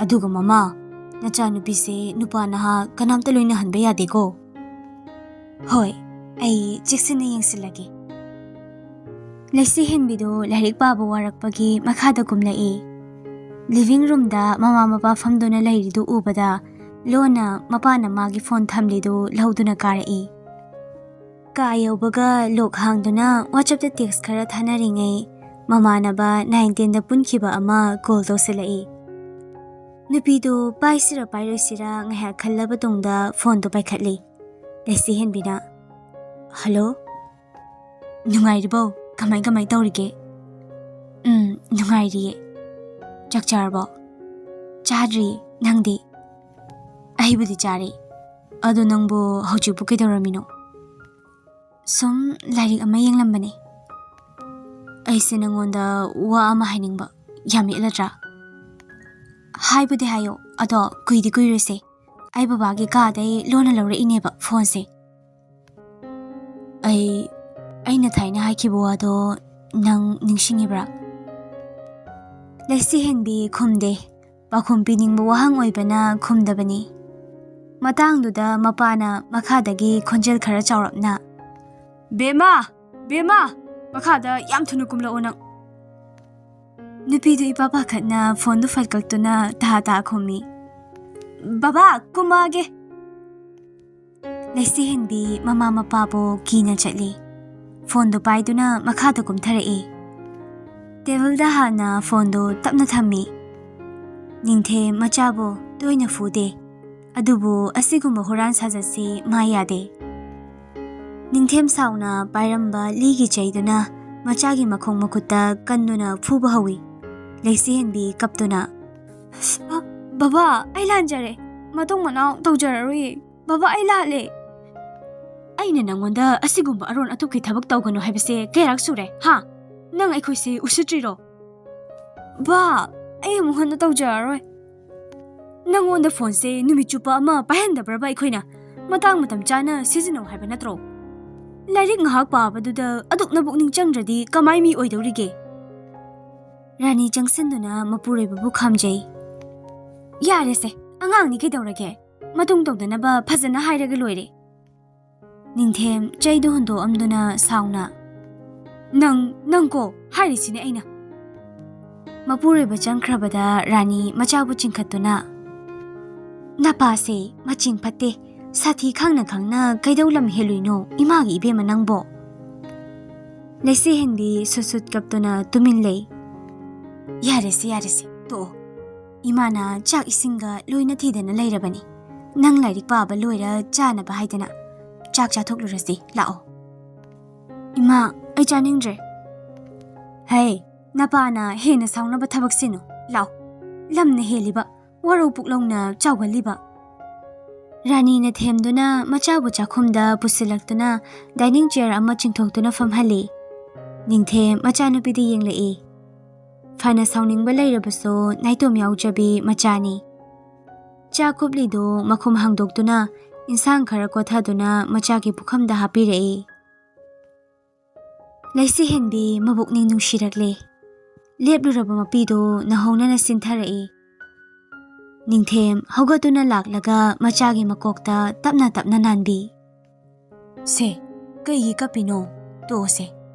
ꯑꯗꯨꯒ ꯃꯃꯥ, ꯅꯆꯥꯅꯨꯄꯤꯁꯦ ꯅꯨꯄꯥ ꯅꯍꯥ ꯀꯅꯥꯝꯇ ꯂꯣꯏꯅꯍꯟꯕ ꯌꯥꯗꯦꯀꯣ꯫ ꯍꯣꯏ, ꯑꯩ ꯆꯦꯛꯁꯤꯟꯅ ꯌꯦꯡꯁꯤꯜꯂꯒꯦ꯫ ꯂꯩꯁꯤ ꯍꯦꯟꯕꯤꯗꯨ ꯂꯥꯏꯔꯤꯛ ꯄꯥꯕ ꯋꯥꯔꯛꯄꯒꯤ ꯃꯈꯥꯗ ꯀꯨꯝꯂꯛꯏ꯫ ꯂꯤꯚꯤꯡ ꯔꯨꯝꯗ ꯃꯃꯥ ꯃꯄꯥ ꯐꯝꯗꯨꯅ ꯂꯩꯔꯤꯗꯨ ꯎꯕꯗ ꯂꯣꯟꯅ ꯃꯄꯥꯅ ꯃꯥꯒꯤ ꯐꯣꯟ ꯊꯝꯂꯤꯗꯨ ꯂꯧꯗꯨꯅ ꯀꯥꯔꯛꯏ꯫ ꯀꯥ ꯌꯧꯕꯒ ꯂꯣꯛ ꯍꯥꯡꯗꯨꯅ ꯋꯥꯆꯞꯇ ꯇꯦꯛꯁ ꯈꯔ ꯊꯥꯅꯔꯤꯉꯩ ꯃꯃꯥꯟꯅꯕ ꯅꯥꯏꯟ ꯇꯦꯟꯗ ꯄꯨꯟꯈꯤꯕ ꯑꯃ ꯀꯣꯜ ꯇꯧꯁꯤꯜꯂꯛꯏ꯫ ꯅꯨꯄꯤꯗꯨ ꯄꯥꯏꯁꯤꯔ ꯄꯥꯏꯔꯣꯏꯁꯤꯔ ꯉꯥꯏꯍꯥꯛ ꯈꯜꯂꯕ ꯇꯨꯡꯗ ꯐꯣꯟꯗꯨ ꯄꯥꯏꯈꯠꯂꯤ꯫ ꯂꯩꯁꯤ ꯍꯦꯟꯕꯤꯅ, "ꯍꯜꯂꯣ, ꯅꯨꯡꯉꯥꯏꯔꯤꯕꯣ? ꯀꯃꯥꯏ ꯀꯃꯥꯏ ꯇꯧꯔꯤꯒꯦ?" "ꯎꯝ, ꯅꯨꯡꯉꯥꯏꯔꯤꯌꯦ꯫ ꯆꯥꯛ ꯆꯥꯔꯕꯣ?" "ꯆꯥꯗ꯭ꯔꯤ, ꯅꯪꯗꯤ?" "ꯑꯩꯕꯨꯗꯤ ꯆꯥꯔꯦ꯫ ꯑꯗꯣ ꯅꯪꯕꯨ ꯍꯧꯖꯤꯛꯄꯨ ꯀꯩꯗꯧꯔꯝꯃꯤꯅꯣ?" "ꯁꯨꯝ ꯂꯥꯏꯔꯤꯛ ꯑꯃ ꯌꯦꯡꯂꯝꯕꯅꯦ꯫ ꯑꯩꯁꯦ ꯅꯪꯉꯣꯟꯗ ꯋꯥ ꯑꯃ ꯍꯥꯏꯅꯤꯡꯕ꯫ ꯌꯥꯝ ꯌꯦꯠꯂꯗ꯭ꯔꯥ?" "ꯍꯥꯏꯕꯨꯗꯤ ꯍꯥꯏꯌꯣ, ꯑꯗꯣ ꯀꯨꯏꯗꯤ ꯀꯨꯏꯔꯣꯏꯁꯦ꯫ ꯑꯩ ꯕꯕꯥꯒꯤ ꯀꯥꯗꯩ ꯂꯣꯟꯅ ꯂꯧꯔꯛꯏꯅꯦꯕ ꯐꯣꯟꯁꯦ꯫ ꯑꯩ, ꯑꯩꯅ ꯊꯥꯏꯅ ꯍꯥꯏꯈꯤꯕ ꯋꯥꯗꯣ ꯅꯪ ꯅꯤꯡꯁꯤꯡꯉꯤꯕ꯭ꯔꯥ?" ꯂꯩꯁꯤ ꯍꯦꯟꯕꯤ ꯈꯨꯝꯗꯦ꯫ ꯄꯥꯎꯈꯨꯝ ꯄꯤꯅꯤꯡꯕ ꯋꯥꯍꯪ ꯑꯣꯏꯕꯅ ꯈꯨꯝꯗꯕꯅꯤ꯫ ꯃꯇꯥꯡꯗꯨꯗ ꯃꯄꯥꯅ ꯃꯈꯥꯗꯒꯤ ꯈꯣꯟꯖꯦꯜ ꯈꯔ ꯆꯥꯎꯔꯞꯅ, "ꯕꯦꯝꯃ! ꯕꯦꯝꯃ! ꯃꯈꯥꯗ ꯌꯥꯝ ꯊꯨꯅ ꯀꯨꯝꯂꯛꯑꯣ ꯅꯪ!" ꯅꯨꯄꯤꯗꯨ ꯏꯄꯥ ꯄꯥꯈꯠꯅ ꯐꯣꯟꯗꯨ ꯐꯠꯀꯛꯇꯨꯅ ꯇꯍꯥ ꯇꯍꯥ ꯈꯨꯝꯃꯤ, "ꯕꯕꯥ, ꯀꯨꯝꯃꯛꯑꯒꯦ!" ꯂꯩꯁꯤ ꯍꯦꯟꯕꯤ ꯃꯃꯥ ꯃꯄꯥꯕꯨ ꯀꯤꯅ ꯆꯠꯂꯤ꯫ ꯐꯣꯟꯗꯨ ꯄꯥꯏꯗꯨꯅ ꯃꯈꯥꯗ ꯀꯨꯝꯊꯔꯛꯏ꯫ ꯇꯦꯕꯜꯗ ꯍꯥꯟꯅ ꯐꯣꯟꯗꯨ ꯇꯞꯅ ꯊꯝꯃꯤ꯫ ꯅꯤꯡꯊꯦꯝ ꯃꯆꯥꯕꯨ ꯇꯣꯏꯅ ꯐꯨꯗꯦ, ꯑꯗꯨꯕꯨ ꯑꯁꯤꯒꯨꯝꯕ ꯍꯨꯔꯥꯟ ꯁꯥꯖꯠꯁꯤ ꯃꯥ ꯌꯥꯗꯦ꯫ ꯅꯤꯡꯊꯦꯝ ꯁꯥꯎꯅ ꯄꯥꯏꯔꯝꯕ ꯂꯤꯒꯤ ꯆꯩꯗꯨꯅ ꯃꯆꯥꯒꯤ ꯃꯈꯣꯡ ꯃꯈꯨꯠꯇ ꯀꯟꯗꯨꯅ ꯐꯨꯕ ꯍꯧꯏ꯫ ꯂꯩꯁꯤ ꯍꯦꯟꯕꯤ ꯀꯞꯇꯨꯅ, "ꯑ, ꯕꯕꯥ, ꯑꯩ ꯂꯥꯟꯖꯔꯦ꯫ ꯃꯇꯨꯡ ꯃꯅꯥꯎ ꯇꯧꯖꯔꯔꯣꯏꯌꯦ꯫ ꯕꯕꯥ, ꯑꯩ ꯂꯥꯜꯂꯦ꯫" "ꯑꯩꯅ ꯅꯪꯉꯣꯟꯗ ꯑꯁꯤꯒꯨꯝꯕ ꯑꯔꯣꯟ ꯑꯊꯨꯞꯀꯤ ꯊꯕꯛ ꯇꯧꯒꯅꯨ ꯍꯥꯏꯕꯁꯦ ꯀꯌꯥꯔꯛ ꯁꯨꯔꯦ, ꯍꯥ? ꯅꯪ ꯑꯩꯈꯣꯏꯁꯦ ꯎꯁꯤꯠꯇ꯭ꯔꯤꯔꯣ?" "ꯕꯥ, ꯑꯩ ꯑꯃꯨꯛ ꯍꯟꯅ ꯇꯧꯖꯔꯔꯣꯏ꯫" "ꯅꯪꯉꯣꯟꯗ ꯐꯣꯟꯁꯦ ꯅꯨꯃꯤꯠ ꯆꯨꯞꯄ ꯑꯃ ꯄꯥꯏꯍꯟꯗꯕ꯭ꯔꯕ ꯑꯩꯈꯣꯏꯅ? ꯃꯇꯥꯡ ꯃꯇꯝ ꯆꯥꯅ ꯁꯤꯖꯤꯟꯅꯧ ꯍꯥꯏꯕ ꯅꯠꯇ꯭ꯔꯣ? ꯂꯥꯏꯔꯤꯛ ꯉꯥꯏꯍꯥꯛ ꯄꯥꯕꯗꯨꯗ ꯑꯗꯨꯛꯅ ꯄꯨꯛꯅꯤꯡ ꯆꯪꯗ꯭ꯔꯗꯤ ꯀꯃꯥꯏ ꯃꯤ ꯑꯣꯏꯗꯧꯔꯤꯒꯦ?" ꯔꯥꯅꯤ ꯆꯪꯁꯤꯟꯗꯨꯅ ꯃꯄꯨꯔꯣꯏꯕꯕꯨ ꯈꯥꯝꯖꯩ꯫ "ꯌꯥꯔꯦꯁꯦ, ꯑꯉꯥꯡꯅꯤ ꯀꯩꯗꯧꯔꯒꯦ? ꯃꯇꯨꯡ ꯇꯧꯗꯅꯕ ꯐꯖꯅ ꯍꯥꯏꯔꯒ ꯂꯣꯏꯔꯦ꯫" ꯅꯤꯡꯊꯦꯝ ꯆꯩꯗꯨ ꯍꯨꯟꯗꯣꯛꯑꯝꯗꯨꯅ ꯁꯥꯎꯅ, "ꯅꯪ, ꯅꯪ ꯀꯣ, ꯍꯥꯏꯔꯤꯁꯤꯅꯦ ꯑꯩꯅ꯫" ꯃꯄꯨꯔꯣꯏꯕ ꯆꯪꯈ꯭ꯔꯕꯗ ꯔꯥꯅꯤ ꯃꯆꯥꯕꯨ ꯆꯤꯡꯈꯠꯇꯨꯅ, "ꯅꯄꯥꯁꯦ ꯃꯆꯤꯡ ꯐꯠꯇꯦ, ꯁꯥꯊꯤ ꯈꯪꯅ ꯈꯪꯅ ꯀꯩꯗꯧ ꯂꯝ ꯍꯦꯜꯂꯨꯏꯅꯣ ꯏꯃꯥꯒꯤ ꯏꯕꯦꯝꯃ ꯅꯪꯕꯣ?" ꯂꯩꯁꯤꯍꯦꯟꯕꯤ ꯁꯨꯠ ꯁꯨꯠ ꯀꯞꯇꯨꯅ ꯇꯨꯃꯤꯟ ꯂꯩ꯫ "ꯌꯥꯔꯦꯁꯦ, ꯌꯥꯔꯦꯁꯦ, ꯇꯣꯛꯑꯣ꯫ ꯏꯃꯥꯅ ꯆꯥꯛ ꯏꯁꯤꯡꯒ ꯂꯣꯏꯅ ꯊꯤꯗꯅ ꯂꯩꯔꯕꯅꯤ꯫ ꯅꯪ ꯂꯥꯏꯔꯤꯛ ꯄꯥꯕ ꯂꯣꯏꯔ ꯆꯥꯅꯕ ꯍꯥꯏꯗꯅ꯫ ꯆꯥꯛ ꯆꯥꯊꯣꯛꯂꯨꯔꯁꯤ, ꯂꯥꯛꯑꯣ꯫" "ꯏꯃꯥ, ꯑꯩ ꯆꯥꯅꯤꯡꯗ꯭ꯔꯦ꯫" "ꯍꯩ, ꯅꯄꯥꯅ ꯍꯦꯟꯅ ꯁꯥꯎꯅꯕ ꯊꯕꯛꯁꯤꯅꯨ꯫ ꯂꯥꯛꯑꯣ꯫ ꯂꯝꯅ ꯍꯦꯜꯂꯤꯕ, ꯋꯥꯔꯧ ꯄꯨꯛꯂꯧꯅ ꯆꯥꯎꯒꯜꯂꯤꯕ꯫" ꯔꯥꯅꯤꯅ ꯊꯦꯝꯗꯨꯅ ꯃꯆꯥꯕꯨ ꯆꯥꯛꯈꯨꯝꯗ ꯄꯨꯁꯤꯜꯂꯛꯇꯨꯅ dining chair ꯑꯃ ꯆꯤꯡꯊꯣꯛꯇꯨꯅ ꯐꯝꯍꯜꯂꯤ꯫ ꯅꯤꯡꯊꯦꯝ ꯃꯆꯥꯅꯨꯄꯤꯗ ꯌꯦꯡꯂꯛꯏ꯫ ꯐꯅ ꯁꯥꯎꯅꯤꯡꯕ ꯂꯩꯔꯕꯁꯨ ꯅꯥꯏꯇꯣꯝ ꯌꯥꯎꯖꯕꯤ ꯃꯆꯥꯅꯤ꯫ ꯆꯥꯛ ꯀꯨꯞꯂꯤꯗꯨ ꯃꯈꯨꯝ ꯍꯥꯡꯗꯣꯛꯇꯨꯅ ꯏꯟꯁꯥꯡ ꯈꯔ ꯀꯣꯊꯗꯨꯅ ꯃꯆꯥꯒꯤ ꯄꯨꯈꯝꯗ ꯍꯥꯞꯄꯤꯔꯛꯏ꯫ ꯂꯩꯁꯤꯍꯦꯟꯕꯤ ꯃꯕꯨꯛꯅꯤꯡ ꯅꯨꯡꯁꯤꯔꯛꯂꯦ꯫ ꯂꯦꯞꯂꯨꯔꯕ ꯃꯄꯤꯗꯨ ꯅꯧꯍꯧꯅꯅ ꯆꯤꯟꯊꯔꯛꯏ꯫ ꯅꯤꯡꯊꯦꯝ ꯍꯧꯒꯠꯇꯨꯅ ꯂꯥꯛꯂꯒ ꯃꯆꯥꯒꯤ ꯃꯀꯣꯛꯇ ꯇꯞꯅ ꯇꯞꯅ ꯅꯥꯟꯕꯤ꯫ "ꯁꯦ, ꯀꯩꯒꯤ ꯀꯞꯄꯤꯅꯣ? ꯇꯣꯛꯑꯣꯁꯦ,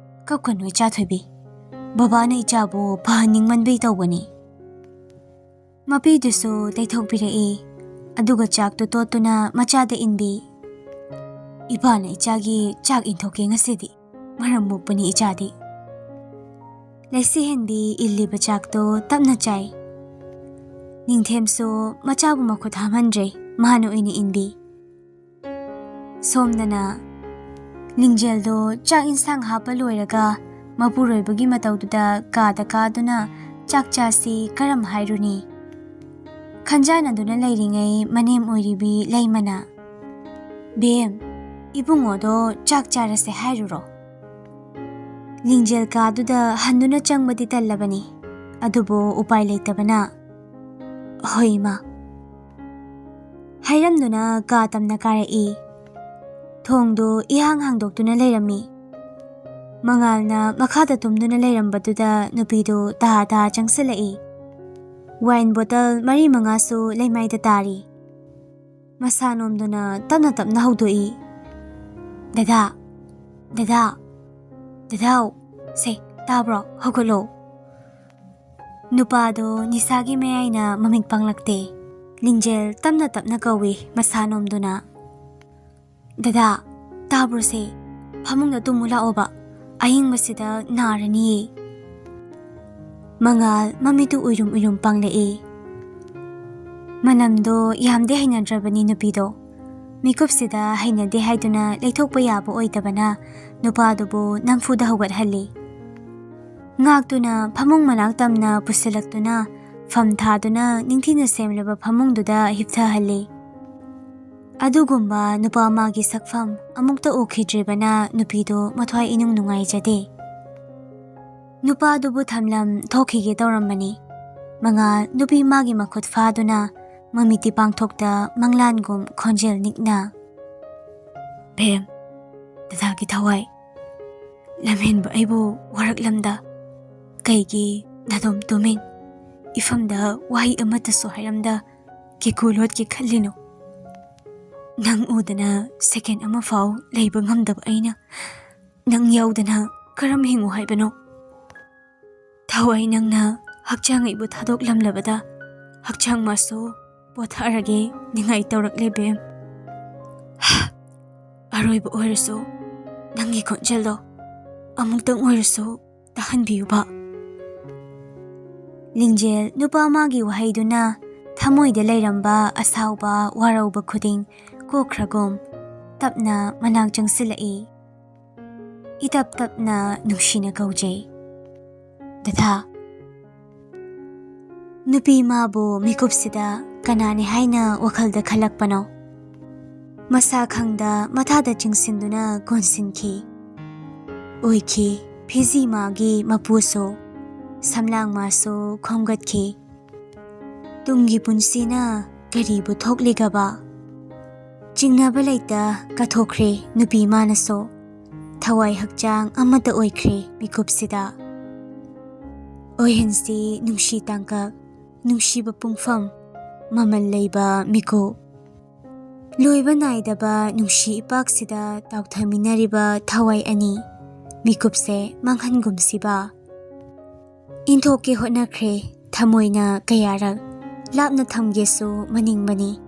ꯀꯞꯀꯅꯨ ꯏꯆꯥ ꯊꯣꯏꯕꯤ꯫ ꯕꯕꯥꯅ ꯏꯆꯥꯕꯨ ꯐꯍꯟꯅꯤꯡꯃꯟꯕꯩ ꯇꯧꯕꯅꯤ꯫" ꯃꯄꯤꯗꯨꯁꯨ ꯇꯩꯊꯣꯛꯄꯤꯔꯛꯏ꯫ ꯑꯗꯨꯒ ꯆꯥꯛꯇꯨ ꯇꯣꯠꯇꯨꯅ ꯃꯆꯥꯗ ꯏꯟꯕꯤ꯫ "ꯏꯄꯥꯅ ꯏꯆꯥꯒꯤ ꯆꯥꯛ ꯏꯟꯊꯣꯛꯀꯦ ꯉꯁꯤꯗꯤ꯫ ꯃꯔꯝ ꯃꯣꯛꯄꯅꯤ ꯏꯆꯥꯗꯤ꯫" ꯂꯩꯁꯤꯍꯦꯟꯕꯤ ꯏꯜꯂꯤꯕ ꯆꯥꯛꯇꯨ ꯇꯞꯅ ꯆꯥꯏ꯫ ꯅꯤꯡꯊꯦꯝꯁꯨ ꯃꯆꯥꯕꯨ ꯃꯈꯨꯠ ꯍꯥꯝꯍꯟꯗ꯭ꯔꯦ, ꯃꯥꯅ ꯑꯣꯏꯅ ꯏꯟꯕꯤ꯫ ꯁꯣꯝꯗꯅ ꯂꯤꯡꯖꯦꯜꯗꯣ ꯆꯥꯛ ꯏꯟꯁꯥꯡ ꯍꯥꯞꯄ ꯂꯣꯏꯔꯒ ꯃꯄꯨꯔꯣꯏꯕꯒꯤ ꯃꯇꯧꯗꯨꯗ ꯀꯥꯗ ꯀꯥꯗꯨꯅ ꯆꯥꯛ ꯆꯥꯁꯤ ꯀꯔꯝ ꯍꯥꯏꯔꯨꯅꯤ? ꯈꯟꯖꯥꯟꯅꯗꯨꯅ ꯂꯩꯔꯤꯉꯩ ꯃꯅꯦꯝ ꯑꯣꯏꯔꯤꯕꯤ ꯂꯩꯃꯅ, "ꯕꯦꯝ, ꯏꯕꯨꯡꯉꯣꯗꯣ ꯆꯥꯛ ꯆꯥꯔꯁꯦ ꯍꯥꯏꯔꯨꯔꯣ?" ꯂꯤꯡꯖꯦꯜ ꯀꯥꯗꯨꯗ ꯍꯟꯗꯨꯅ ꯆꯪꯕꯗꯤ ꯇꯜꯂꯕꯅꯤ, ꯑꯗꯨꯕꯨ ꯎꯄꯥꯏ ꯂꯩꯇꯕꯅ, "ꯍꯣꯏ ꯏꯃꯥ꯫" ꯍꯥꯏꯔꯝꯗꯨꯅ ꯀꯥ ꯇꯝꯅ ꯀꯥꯔꯛꯏ꯫ ꯊꯣꯡꯗꯨ ꯏꯍꯥꯡ ꯍꯥꯡꯗꯣꯛꯇꯨꯅ ꯂꯩꯔꯝꯃꯤ꯫ ꯃꯉꯥꯜꯅ ꯃꯈꯥꯗ ꯇꯨꯝꯗꯨꯅ ꯂꯩꯔꯝꯕꯗꯨꯗ ꯅꯨꯄꯤꯗꯨ ꯇꯥ ꯇꯥ ꯆꯪꯁꯤꯜꯂꯛꯏ꯫ ꯋꯥꯏꯟ ꯕꯣꯇꯜ ꯃꯔꯤ ꯃꯉꯥꯁꯨ ꯂꯩꯃꯥꯏꯗ ꯇꯥꯔꯤ꯫ ꯃꯁꯥ ꯅꯣꯝꯗꯨꯅ ꯇꯞꯅ ꯇꯞꯅ ꯍꯧꯗꯣꯛꯏ, "ꯗꯗꯥ, ꯗꯗꯥ, ꯗꯗꯥꯎ, ꯁꯦ, ꯇꯥꯕ꯭ꯔꯣ? ꯍꯧꯒꯠꯂꯣ!" ꯅꯨꯄꯥꯗꯣ ꯅꯤꯁꯥꯒꯤ ꯃꯌꯥꯏꯅ ꯃꯃꯤꯠ ꯄꯥꯡꯂꯛꯇꯦ꯫ ꯂꯤꯡꯖꯦꯜ ꯇꯞꯅ ꯇꯞꯅ ꯀꯧꯏ ꯃꯁꯥ ꯅꯣꯝꯗꯨꯅ, "ꯗꯗꯥ, ꯇꯥꯕ꯭ꯔꯣꯁꯦ? ꯐꯃꯨꯡꯗ ꯇꯨꯝꯃꯨ ꯂꯥꯛꯑꯣꯕ꯫ ꯑꯍꯤꯡꯕꯁꯤꯗ ꯅꯥꯔꯅꯤꯌꯦ꯫" ꯃꯉꯥꯜ ꯃꯃꯤꯠꯇꯨ ꯎꯏꯔꯨꯝ ꯎꯏꯔꯨꯝ ꯄꯥꯡꯂꯛꯏ꯫ ꯃꯅꯝꯗꯣ ꯌꯥꯝꯗꯤ ꯍꯩꯅꯗ꯭ꯔꯕꯅꯤ ꯅꯨꯄꯤꯗꯣ꯫ ꯃꯤꯀꯨꯞꯁꯤꯗ ꯍꯩꯅꯗꯦ ꯍꯥꯏꯗꯨꯅ ꯂꯩꯊꯣꯛꯄ ꯌꯥꯕ ꯑꯣꯏꯗꯕꯅ ꯅꯨꯄꯥꯗꯨꯕꯨ ꯅꯝꯐꯨꯗ ꯍꯧꯒꯠꯍꯜꯂꯤ꯫ ꯉꯥꯛꯇꯨꯅ ꯐꯃꯨꯡ ꯃꯅꯥꯛ ꯇꯝꯅ ꯄꯨꯁꯤꯜꯂꯛꯇꯨꯅ ꯐꯝ ꯊꯥꯗꯨꯅ ꯅꯤꯡꯊꯤꯅ ꯁꯦꯝꯂꯕ ꯐꯃꯨꯡꯗꯨꯗ ꯍꯤꯞꯊꯍꯜꯂꯤ꯫ ꯑꯗꯨꯒꯨꯝꯕ ꯅꯨꯄꯥ ꯑꯃꯒꯤ ꯁꯛꯐꯝ ꯑꯃꯨꯛꯇ ꯎꯈꯤꯗ꯭ꯔꯤꯕꯅ ꯅꯨꯄꯤꯗꯨ ꯃꯊ꯭ꯋꯥꯏ ꯏꯅꯨꯡ ꯅꯨꯡꯉꯥꯏꯖꯗꯦ꯫ ꯅꯨꯄꯥꯗꯨꯕꯨ ꯊꯝꯂꯝ ꯊꯣꯛꯈꯤꯒꯦ ꯇꯧꯔꯝꯕꯅꯤ꯫ ꯃꯉꯥꯜ ꯅꯨꯄꯤ ꯃꯥꯒꯤ ꯃꯈꯨꯠ ꯐꯥꯗꯨꯅ ꯃꯃꯤꯠꯇꯤ ꯄꯥꯡꯊꯣꯛꯇ ꯃꯪꯂꯥꯟꯒꯨꯝ ꯈꯣꯟꯖꯦꯜ ꯅꯤꯛꯅ, "ꯕꯦꯝ, ꯗꯗꯥꯒꯤ ꯊꯋꯥꯏ ꯂꯝꯍꯦꯟꯕ ꯑꯩꯕꯨ ꯋꯥꯔꯛꯂꯝꯗ ꯀꯩꯒꯤ ꯅꯥꯗꯣꯝ ꯇꯨꯃꯤꯟ ꯏꯐꯝꯗ ꯋꯥꯍꯩ ꯑꯃꯠꯇꯁꯨ ꯍꯥꯏꯔꯝꯗ ꯀꯦꯀꯨ ꯂꯣꯠꯀꯦ ꯈꯜꯂꯤꯅꯣ? ꯅꯪ ꯎꯗꯅ ꯁꯦꯀꯦꯟ ꯑꯃ ꯐꯥꯎ ꯂꯩꯕ ꯉꯝꯗꯕ ꯑꯩꯅ ꯅꯪ ꯌꯥꯎꯗꯅ ꯀꯔꯝ ꯍꯤꯡꯉꯨ ꯍꯥꯏꯕꯅꯣ? ꯊꯋꯥꯏ ꯅꯪꯅ ꯍꯛꯆꯥꯡ ꯑꯩꯕꯨ ꯊꯥꯗꯣꯛꯂꯝꯂꯕꯗ ꯍꯛꯆꯥꯡ ꯃꯥꯁꯨ ꯄꯣꯊꯥꯔꯒꯦ ꯅꯤꯡꯉꯥꯏ ꯇꯧꯔꯛꯂꯦ ꯕꯦꯝ꯫ ꯑꯔꯣꯏꯕ ꯑꯣꯏꯔꯁꯨ ꯅꯪꯒꯤ ꯈꯣꯟꯖꯦꯜꯗꯣ ꯑꯃꯨꯛꯇꯪ ꯑꯣꯏꯔꯁꯨ ꯇꯥꯍꯟꯕꯤꯌꯨꯕ꯫" ꯂꯤꯡꯖꯦꯜ ꯅꯨꯄꯥ ꯑꯃꯒꯤ ꯋꯥꯍꯩꯗꯨꯅ ꯊꯃꯣꯏꯗ ꯂꯩꯔꯝꯕ ꯑꯁꯥꯎꯕ ꯋꯥꯔꯧꯕ ꯈꯨꯗꯤꯡ ꯀꯣꯛꯈ꯭ꯔꯒꯨꯝ ꯇꯞꯅ ꯃꯅꯥꯛ ꯆꯪꯁꯤꯜꯂꯛꯏ꯫ ꯏꯇꯞ ꯇꯞꯅ ꯅꯨꯡꯁꯤꯅ ꯀꯧꯖꯩ, "ꯗꯗꯥ꯫" ꯅꯨꯄꯤ ꯃꯥꯕꯨ ꯃꯤꯀꯨꯞꯁꯤꯗ ꯀꯅꯥꯅꯤ ꯍꯥꯏꯅ ꯋꯥꯈꯜꯗ ꯈꯜꯂꯛꯄꯅꯣ? ꯃꯁꯥ ꯈꯪꯗ ꯃꯊꯥꯗ ꯆꯤꯡꯁꯤꯟꯗꯨꯅ ꯀꯣꯟꯁꯤꯟꯈꯤ꯫ ꯑꯣꯏꯈꯤ, ꯐꯤꯖꯤ ꯃꯥꯒꯤ ꯃꯄꯨꯁꯨ, ꯁꯝꯂꯥꯡ ꯃꯥꯁꯨ ꯈꯣꯝꯒꯠꯈꯤ꯫ ꯇꯨꯡꯒꯤ ꯄꯨꯟꯁꯤꯅ ꯀꯔꯤꯕꯨ ꯊꯣꯛꯂꯤꯒꯕ? ꯆꯤꯡꯅꯕ ꯂꯩꯇ ꯀꯠꯊꯣꯛꯈ꯭ꯔꯦ ꯅꯨꯄꯤ ꯃꯥꯅꯁꯨ꯫ ꯊꯋꯥꯏ ꯍꯛꯆꯥꯡ ꯑꯃꯠꯇ ꯑꯣꯏꯈ꯭ꯔꯦ ꯃꯤꯀꯨꯞꯁꯤꯗ꯫ ꯑꯣꯏꯍꯟꯁꯤ ꯅꯨꯡꯁꯤ ꯇꯥꯡꯀꯛ, ꯅꯨꯡꯁꯤꯕ ꯄꯨꯡꯐꯝ, ꯃꯃꯜ ꯂꯩꯕ ꯃꯤꯀꯨꯞ꯫ ꯂꯣꯏꯕ ꯅꯥꯏꯗꯕ ꯅꯨꯡꯁꯤ ꯏꯄꯥꯛꯁꯤꯗ ꯇꯥꯎꯊꯃꯤꯟꯅꯔꯤꯕ ꯊꯋꯥꯏ ꯑꯅꯤ, ꯃꯤꯀꯨꯞꯁꯦ ꯃꯥꯡꯍꯟꯒꯨꯝꯁꯤꯕ꯫ ꯏꯟꯊꯣꯛꯀꯦ ꯍꯣꯠꯅꯈ꯭ꯔꯦ ꯊꯃꯣꯏꯅ ꯀꯌꯥꯔꯛ, ꯂꯥꯞꯅ ꯊꯝꯒꯦꯁꯨ ꯃꯅꯤꯡꯕꯅꯤ,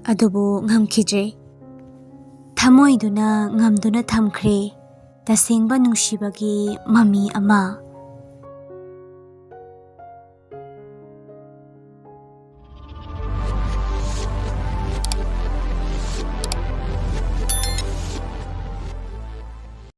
ꯑꯗꯨꯕꯨ ꯉꯝꯈꯤꯗ꯭ꯔꯦ꯫ ꯊꯃꯣꯏꯗꯨꯅ ꯉꯝꯗꯨꯅ ꯊꯝꯈ꯭ꯔꯦ ꯇꯁꯦꯡꯕ ꯅꯨꯡꯁꯤꯕꯒꯤ ꯃꯃꯤ ꯑꯃ꯫